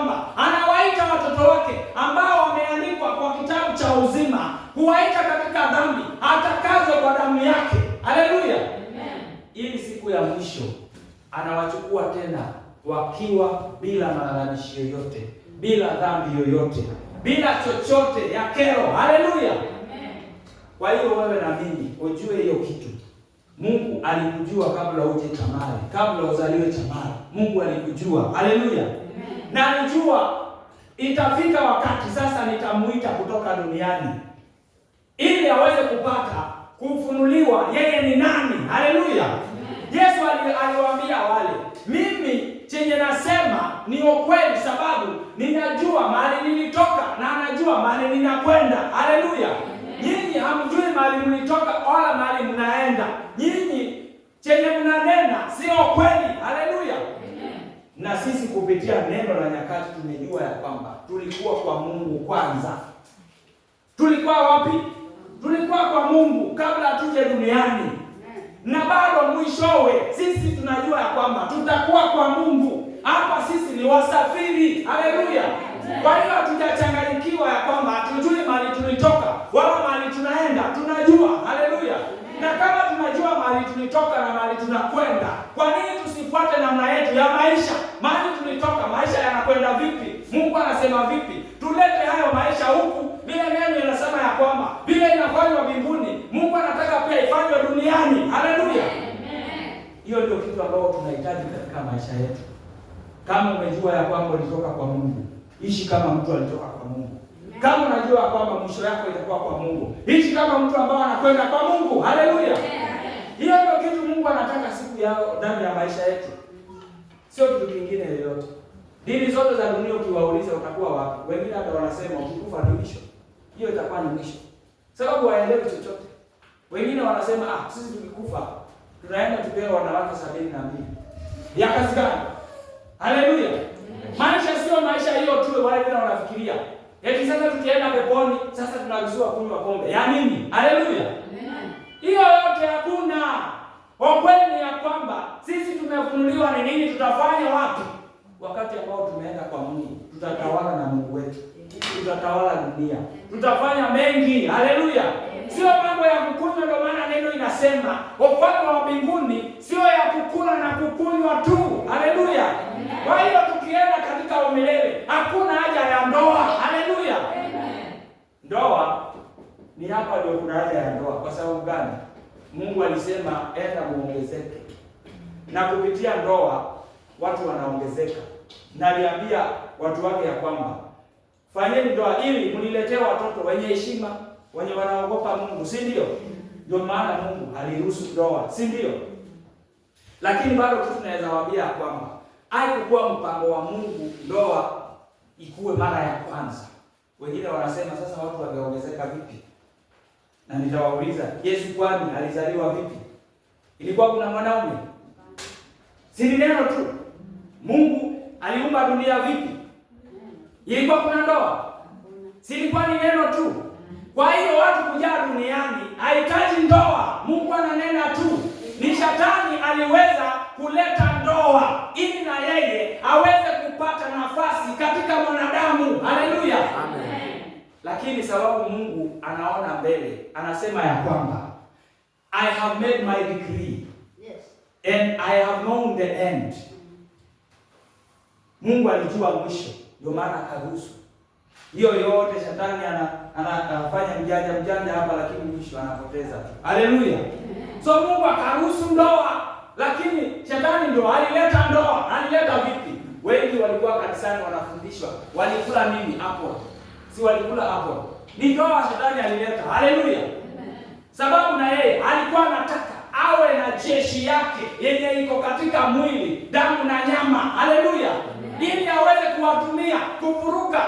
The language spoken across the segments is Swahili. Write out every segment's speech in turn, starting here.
kwamba anawaita watoto wake ambao wameandikwa kwa kitabu cha uzima, kuwaita katika dhambi, atakazwe kwa damu yake. Haleluya! Ili siku ya mwisho anawachukua tena wakiwa bila malalamishi yoyote, bila dhambi yoyote, bila chochote ya kero. Haleluya! Kwa hiyo wewe na mimi ujue hiyo kitu. Mungu alikujua kabla uje Tamari, kabla uzaliwe Tamari. Mungu alikujua. Haleluya. Na alijua itafika wakati sasa nitamuita kutoka duniani ili aweze kupata kufunuliwa yeye ni nani. Haleluya. Yesu aliwaambia wale, mimi chenye nasema ni ukweli, sababu ninajua mahali nilitoka na anajua mahali ninakwenda. Haleluya. Nyinyi hamjui mahali mlitoka wala mahali mnaenda. Nyinyi chenye mnanena sio kweli. Haleluya. Na sisi kupitia neno la nyakati tumejua ya kwamba tulikuwa kwa Mungu kwanza. Tulikuwa wapi? Tulikuwa kwa Mungu kabla tuje duniani. Na bado mwishowe sisi tunajua ya kwamba tutakuwa kwa Mungu. Hapa sisi ni wasafiri. Haleluya. Kwa hiyo hatujachanganyikiwa ya kwamba hatujui mahali tulitoka wala mahali tunaenda. Tunajua. Haleluya. Na kama tunajua mahali tulitoka na mahali tunakwenda, kwa nini tusifuate namna yetu ya maisha? Mahali tulitoka, maisha yanakwenda vipi? Mungu anasema vipi? Tulete hayo maisha huku. Vile neno inasema ya kwamba vile inafanywa mbinguni, Mungu anataka pia ifanywe duniani. Haleluya. Hiyo ndio kitu ambacho tunahitaji katika maisha yetu. Kama umejua ya kwamba ulitoka kwa Mungu, ishi kama mtu alitoka kwa Mungu. Kama unajua kwamba mwisho yako itakuwa kwa Mungu, ishi kama mtu ambaye anakwenda kwa Mungu. Haleluya. Hiyo ndio kitu Mungu anataka siku yao ndani ya maisha yetu, sio kitu kingine yoyote. Dini zote za dunia ukiwauliza utakuwa wapi, wengine hata wanasema ukikufa ni mwisho. Hiyo itakuwa ni mwisho, sababu hawaelewi chochote. Wengine wanasema sisi tukikufa tunaenda tupewe wanawake 72. Ya kazi gani? Haleluya. Maisha sio maisha hiyo tu wale vile wanafikiria. Eti sasa tukienda peponi, sasa tunaruhusiwa kunywa pombe. Ya nini? Haleluya. Hiyo yote hakuna. Ukweli ni ya kwamba sisi tumefunuliwa ni nini tutafanya wapi? Wakati ambao tumeenda kwa Mungu, tutatawala na Mungu wetu. Tutatawala dunia. Tutafanya mengi. Haleluya. Sio mambo ya kukunywa, ndio maana neno inasema ufalme wa mbinguni sio ya kukula na kukunywa tu. Haleluya. Kwa hiyo tukienda katika umilele hakuna haja ya ndoa. Haleluya. Ndoa ni hapa ndio kuna haja ya ndoa. Kwa sababu gani? Mungu alisema enda muongezeke, na kupitia ndoa watu wanaongezeka. Na aliambia watu wake ya kwamba fanyeni ndoa ili mniletee watoto wenye heshima, wenye wanaogopa Mungu, si ndio? Ndio maana Mungu aliruhusu ndoa, si ndio? Lakini bado kitu tunaweza waambia kwamba haikuwa mpango wa Mungu ndoa ikuwe mara ya kwanza. Wengine wanasema sasa watu wangeongezeka vipi? Na nitawauliza, Yesu kwani alizaliwa vipi? Ilikuwa kuna mwanaume? Si ni neno tu. Mungu aliumba dunia vipi? Ilikuwa kuna ndoa? Si ilikuwa ni neno tu. Kwa hiyo watu kujaa duniani hahitaji ndoa. Mungu ananena tu. Ni shetani aliweza kuleta ndoa ili na yeye aweze kupata nafasi katika mwanadamu. Haleluya. Amen. Lakini sababu Mungu anaona mbele, anasema ya kwamba I have made my decree. Yes. And I have known the end. Mungu alijua mwisho, ndio maana akaruhusu hiyo yote. Shetani anafanya mjanja mjanja hapa, lakini mwisho anapoteza tu. Haleluya. So Mungu akaruhusu ndoa, lakini shetani ndio alileta ndoa. Alileta vipi? Wengi walikuwa kanisani wanafundishwa, walikula nini? Apple. Si walikula apple? Ni ndoa shetani alileta. Haleluya. Sababu na yeye alikuwa anataka awe na jeshi yake yenye iko katika mwili, damu na nyama. Haleluya. Ili aweze kuwatumia kuvuruka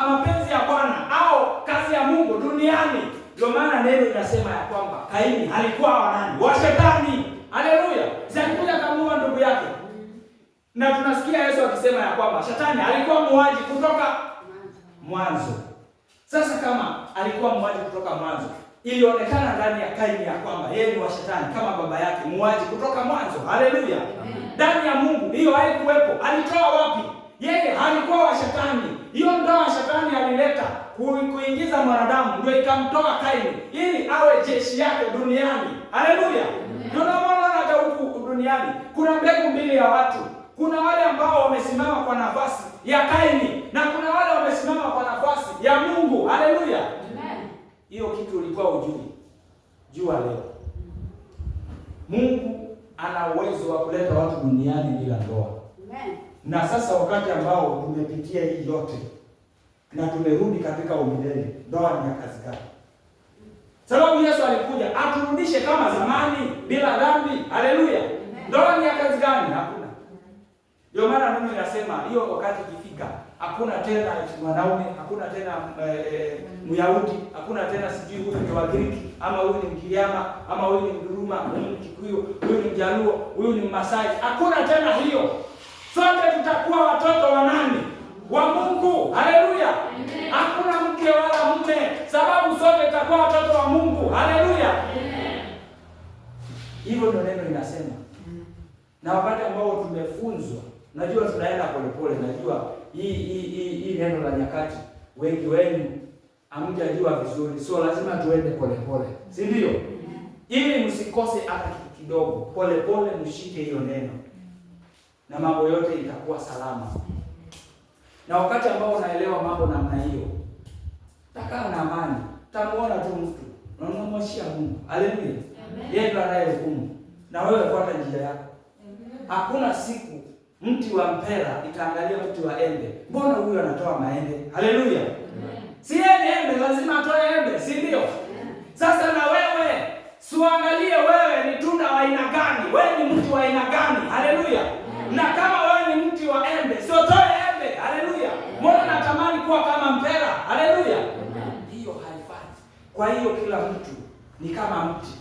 mapenzi ya Bwana au kazi ya Mungu duniani. Ndio maana neno inasema ya kwamba Kaini alikuwa wa nani? Wa shetani. Haleluya. Si alikuja akamuua ndugu yake. Na tunasikia Yesu akisema ya kwamba shetani alikuwa muuaji kutoka mwanzo. Sasa kama alikuwa muuaji kutoka mwanzo, ilionekana ndani ya Kaini ya kwamba yeye ni wa shetani kama baba yake, muuaji kutoka mwanzo. Haleluya. Ndani ya Mungu hiyo haikuwepo. Alitoa wapi? Yeye alikuwa wa shetani. Hiyo ndoa shetani alileta kuingiza mwanadamu, ndio ikamtoa Kaini ili awe jeshi yake duniani. Haleluya! Ndio maana hata huku duniani kuna mbegu mbili ya watu. Kuna wale ambao wamesimama kwa nafasi ya Kaini na kuna wale wamesimama kwa nafasi ya Mungu. Haleluya! Hiyo kitu ulikuwa hujui, jua leo. Mungu ana uwezo wa kuleta watu duniani bila ndoa. Na sasa wakati ambao tumepitia hii yote na tumerudi katika umilele, ndoa ni ya kazi gani? Sababu Yesu alikuja aturudishe kama zamani bila dhambi. Haleluya! Ndoa ni ya kazi gani? Hakuna. Ndio maana neno inasema hiyo wakati ikifika, hakuna tena mwanaume, hakuna tena Myahudi, hakuna tena sijui huyu ni Wagiriki ama huyu ni Mgiriama ama huyu ni Mduruma, huyu ni Mkikuyu, huyu ni Mjaluo, huyu ni Mmasai. Hakuna tena hiyo. Sote tutakuwa watoto wa nani? Wa Mungu. Haleluya! Hakuna mke wala mume, sababu sote tutakuwa watoto wa Mungu. Haleluya! Hivyo ndio neno inasema. Na wakati ambao tumefunzwa, najua tunaenda polepole, najua hii neno la nyakati wengi wenu hamjajua vizuri, so lazima tuende polepole, si ndio? Ili msikose hata kitu kidogo. Polepole mshike hiyo neno na mambo yote itakuwa salama. Na wakati ambao unaelewa mambo namna hiyo, utakaa na amani, utamuona tu mtu na unamwachia Mungu. Haleluya! Yeye ndiye anayehukumu, na wewe fuata njia yako. Hakuna siku mti wa mpera itaangalia mti wa embe, mbona huyu anatoa maembe? Haleluya! Si yeye embe, lazima atoe embe, si ndio? Sasa na wewe siangalie wewe ni tunda wa aina gani, wewe ni mti wa aina gani? Haleluya! Na kama wewe ni mti wa embe, sio toe embe. Haleluya! Mbona natamani kuwa kama mpera? Haleluya! Hiyo haifai. Kwa hiyo kila mtu ni kama mti,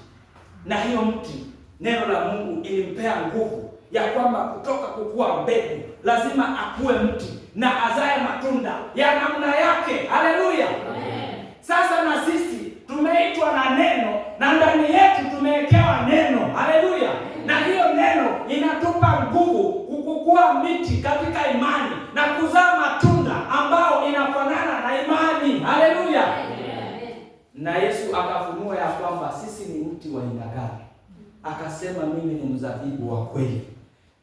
na hiyo mti neno la Mungu ilimpea nguvu ya kwamba kutoka kukua mbegu lazima akue mti na azae matunda ya namna yake. Haleluya! Sasa na sisi tumeitwa na neno na ndani yetu tumewekewa neno. Haleluya! Na hiyo neno inatupa nguvu kukukua miti katika imani na kuzaa matunda ambao inafanana na imani. Haleluya! Na Yesu akafunua ya kwamba sisi ni mti wa aina gani. Akasema mimi ni mzabibu wa kweli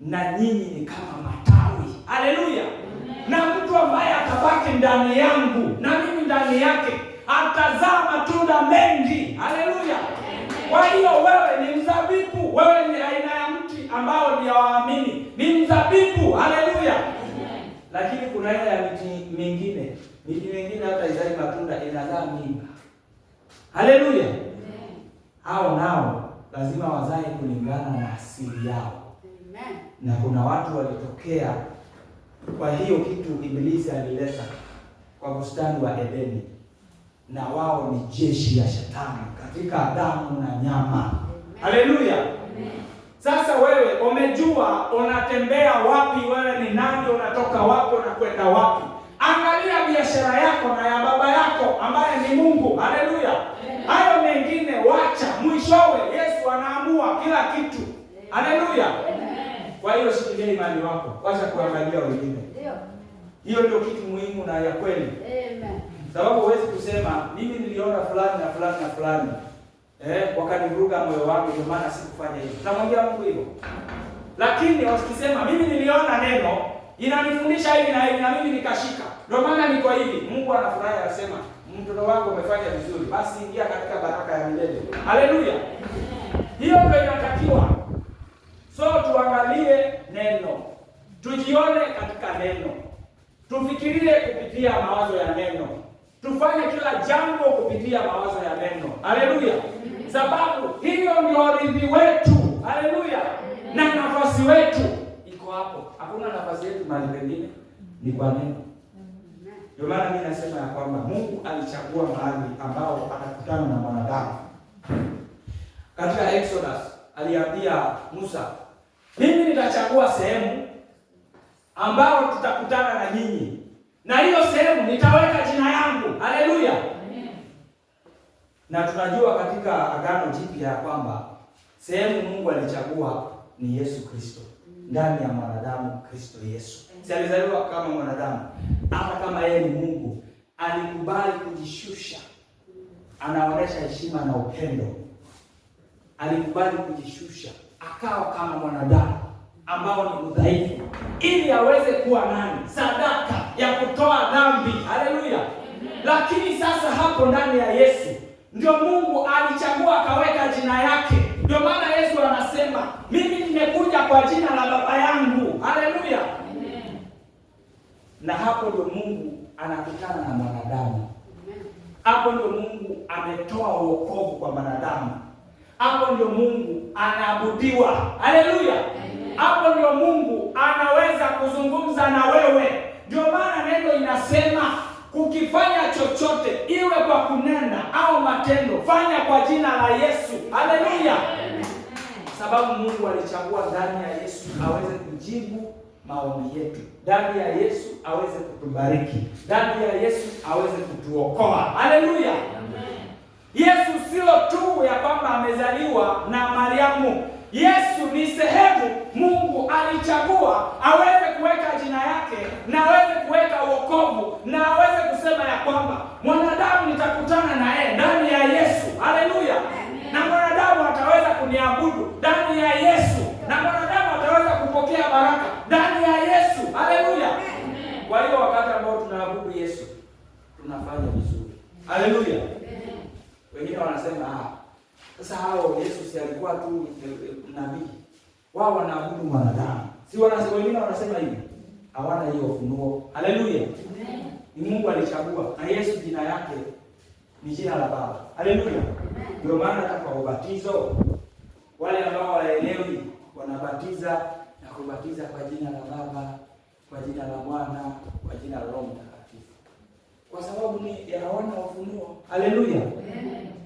na nyinyi ni kama matawi. Haleluya! Na mtu ambaye atabaki ndani yangu na mimi ndani yake atazaa matunda mengi. Haleluya! Kwa hiyo wewe ni mzabibu, wewe ni aina ya mti ambao ni waamini, ni mzabibu. Haleluya! Lakini kuna aina ya miti mingine, miti mingine hata izai matunda, inazaa mimba. Haleluya! Hao nao lazima wazae kulingana na asili yao. Na kuna watu walitokea kwa hiyo kitu Ibilisi alileta kwa bustani wa Edeni, na wao ni jeshi ya shetani katika damu na nyama. Haleluya! Sasa wewe umejua unatembea wapi, wewe ni nani, unatoka wapi, unakwenda wapi. Angalia biashara yako na ya baba yako ambaye ni Mungu. Haleluya! Hayo mengine wacha, mwishowe Yesu anaamua kila kitu. Haleluya! Kwa hiyo shikilia imani wako, wacha kuangalia wengine. Hiyo ndio kitu muhimu na ya kweli. Sababu huwezi kusema mimi niliona fulani na fulani na fulani, wakanivuruga moyo wangu, ndio maana sikufanya hivyo. Tutamwambia Mungu hivyo. Lakini wakisema mimi niliona neno inanifundisha hivi na hivi na mimi nikashika, ndio maana niko hivi, Mungu anafurahi, anasema mtoto wangu umefanya vizuri, basi ingia katika baraka ya milele. Haleluya! Hiyo ndio inatakiwa. So tuangalie neno, tujione katika neno, tufikirie kupitia mawazo ya neno, tufanye kila jambo kupitia mawazo ya neno. Haleluya! Sababu hiyo ndio urithi wetu. Haleluya! Na nafasi wetu iko hapo. Hakuna nafasi yetu mahali pengine, ni kwa neno. Ndio maana mimi nasema ya kwamba Mungu alichagua mahali ambao atakutana na mwanadamu. Katika Exodus aliambia Musa, mimi nitachagua sehemu ambao tutakutana na nyinyi, na hiyo sehemu nitaweka jina yangu. Haleluya! Na tunajua katika Agano Jipya ya kwamba sehemu Mungu alichagua ni Yesu Kristo, ndani ya mwanadamu Kristo Yesu. Si alizaliwa kama mwanadamu? Hata kama yeye ni Mungu, alikubali kujishusha. Anaonyesha heshima na upendo. Alikubali kujishusha, akawa kama mwanadamu ambao ni udhaifu, ili aweze kuwa nani? Sadaka ya kutoa dhambi. Haleluya! Lakini sasa hapo ndani ya Yesu ndio Mungu alichagua akaweka jina yake. Ndio maana Yesu anasema mimi nimekuja kwa jina la Baba yangu. Haleluya! Na hapo ndio Mungu anakutana na mwanadamu. Hapo ndio Mungu ametoa wokovu kwa mwanadamu. Hapo ndio Mungu anaabudiwa. Haleluya! Hapo ndio Mungu anaweza kuzungumza na wewe. Ndio maana neno inasema kukifanya chochote, iwe kwa kunena au matendo, fanya kwa jina la Yesu. Haleluya! Sababu Mungu alichagua ndani ya Yesu aweze kujibu maombi yetu, ndani ya Yesu aweze kutubariki, ndani ya Yesu aweze kutuokoa. Haleluya! Yesu sio tu ya kwamba amezaliwa na Mariamu. Yesu ni sehemu Mungu alichagua aweze kuweka jina yake na aweze kuweka wokovu na aweze kusema ya kwamba mwanadamu nitakutana na yeye ndani ya Yesu. Haleluya! Na mwanadamu ataweza kuniabudu ndani ya Yesu, na mwanadamu ataweza kupokea baraka ndani ya Yesu. Haleluya! Kwa hiyo wakati ambao tunaabudu Yesu tunafanya vizuri. Haleluya! Wengine wanasema sasa hao Yesu si alikuwa tu nabii, wao wanaabudu mwanadamu. Si wengine wanasema hivi, hawana hiyo ufunuo. Haleluya! Ni Mungu alichagua, na Yesu jina yake ni jina la Baba. Haleluya! Ndio maana hata kwa ubatizo wale ambao waelewi wanabatiza na kubatiza kwa jina la Baba, kwa jina la Mwana, kwa jina la Roho Mtakatifu, kwa sababu ni hawana ufunuo. Haleluya!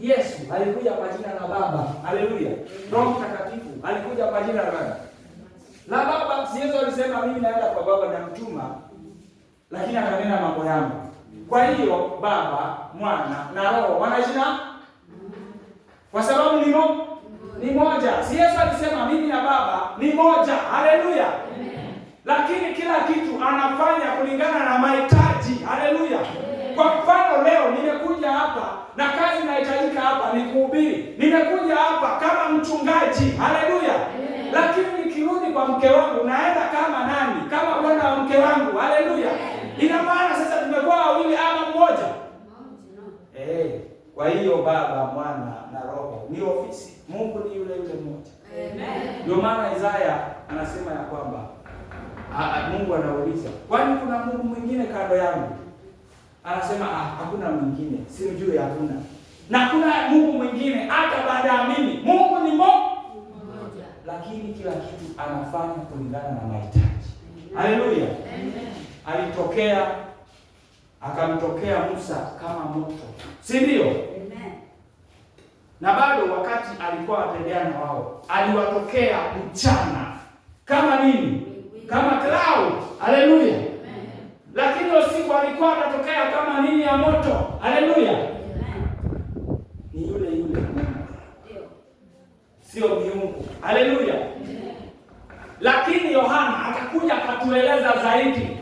Yesu alikuja kwa jina la Baba. Haleluya! Roho Mtakatifu alikuja kwa jina la Baba. La Baba, si Yesu alisema mimi naenda kwa Baba na mtuma, lakini akanena mambo yangu. Kwa hiyo Baba, Mwana na Roho wana jina kwa sababu ni moja. Si Yesu alisema mimi na Baba ni moja. Haleluya! Lakini kila kitu anafanya kulingana na mahitaji. Haleluya! Kwa mfano leo nimekuja hapa na kazi inahitajika hapa ni kuhubiri. Nimekuja hapa kama mchungaji. Haleluya! Lakini nikirudi kwa mke wangu naenda kama nani? Kama bwana wa mke wangu. Haleluya! Ina maana sasa tumekuwa wawili ama mmoja. Kwa hiyo Baba, Mwana na Roho ni ofisi. Mungu ni yule yule mmoja. Ndio maana Isaya anasema ya kwamba Mungu anauliza, kwani kuna Mungu mwingine kando yangu? Anasema hakuna mwingine, simjui, hakuna. Na kuna Mungu mwingine hata baada ya mimi. Mungu ni mmoja. Lakini kila kitu anafanya kulingana na mahitaji. Haleluya. Alitokea, akamtokea Musa kama moto, si ndio? Na bado wakati alikuwa anatembea na wao, aliwatokea mchana kama nini? Kama cloud. Haleluya. Lakini usiku alikuwa anatokea kama nini ya moto. Haleluya. Ni yule yule Mungu, sio miungu. Haleluya. Lakini Yohana akakuja akatueleza zaidi.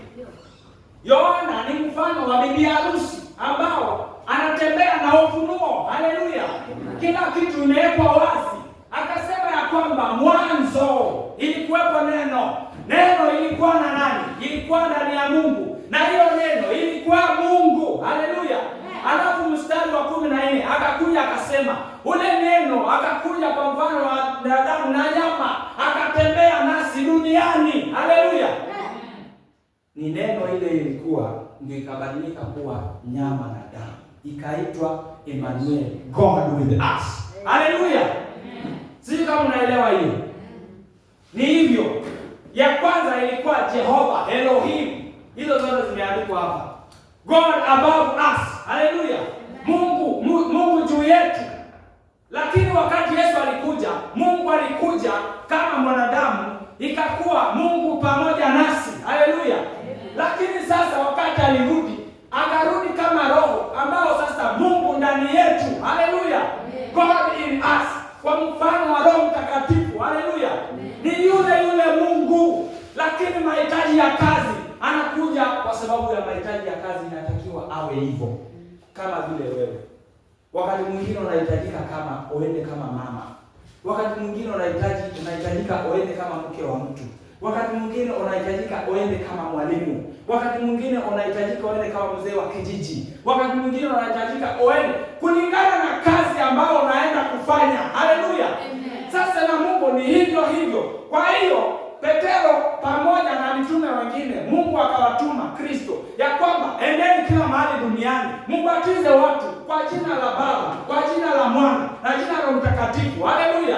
Yohana ni mfano wa bibi harusi ambao anatembea na ufunuo. Haleluya. Kila kitu imewekwa wazi. Akasema ya kwamba mwanzo ilikuwepo neno. Neno ilikuwa na nani? Ilikuwa ndani ya Mungu. Na hiyo neno ilikuwa Mungu. Haleluya. Alafu mstari wa 14 akakuja akasema ule neno akakuja kwa mfano wa binadamu na nyama, akatembea nasi duniani. Haleluya. Ni neno ile ilikuwa ndio ikabadilika kuwa nyama na damu, ikaitwa Emmanuel, God with us. Haleluya. Sisi kama unaelewa hiyo. Ni hivyo. Ya kwanza ilikuwa Jehova Elohim. Hizo zote zimeandikwa hapa. God above us. Haleluya. Mungu juu yetu. Lakini wakati Yesu alikuja, Mungu alikuja kama mwanadamu, ikakuwa Mungu pamoja nasi. Haleluya. Lakini sasa wakati alirudi, akarudi kama Roho ambao sasa Mungu ndani yetu. Haleluya. God in us, kwa mfano wa Roho Mtakatifu. Haleluya. Ni yule yule Mungu, lakini mahitaji ya kazi sababu ya mahitaji ya kazi inatakiwa awe hivyo, kama vile wewe. Wakati mwingine unahitajika kama uende kama mama, wakati mwingine unahitajika uende kama mke wa mtu, wakati mwingine unahitajika uende kama mwalimu, wakati mwingine unahitajika uende kama mzee wa kijiji, wakati mwingine unahitajika uende kulingana na kazi ambayo unaenda kufanya. Haleluya! Sasa na Mungu ni hivyo hivyo. Kwa hiyo Petero pamoja na mitume wengine, Mungu akawatuma Kristo ya kwamba endeni kila mahali duniani mubatize watu kwa jina la Baba, kwa jina la Mwana na jina la Mtakatifu. Haleluya!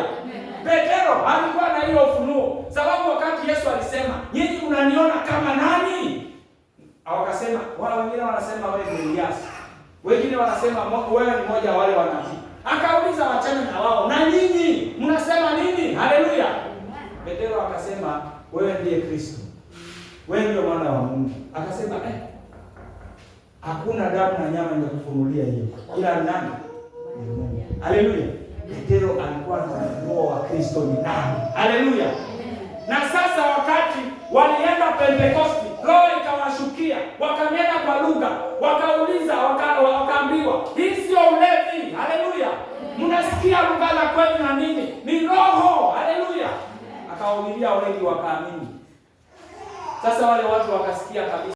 Petero alikuwa na hiyo ufunuo, sababu wakati Yesu alisema nyinyi mnaniona kama nani? Wakasema, wala wengine wanasema wewe ni Elias, wengine wanasema wewe ni mmoja wa wale wanabii. Akauliza, wachana na wao, na nyinyi mnasema nini? Haleluya! Petero akasema wewe ndiye Kristo, wewe ndiye mwana wa Mungu. Akasema hakuna damu na nyama ingekufunulia hiyo, ila nani? Ni Mungu. Haleluya! Petero alikuwa na ufunuo wa Kristo ni nani. Haleluya! Na sasa wakati walienda Pentekosti, Roho ikawashukia, wakanena kwa lugha, wakauliza, wakaambiwa hii sio ulevi. Haleluya! Mnasikia lugha la kwenu na nini? Ni Roho. Haleluya! Akawahubiria wengi wakaamini. Sasa wale watu wakasikia kabisa.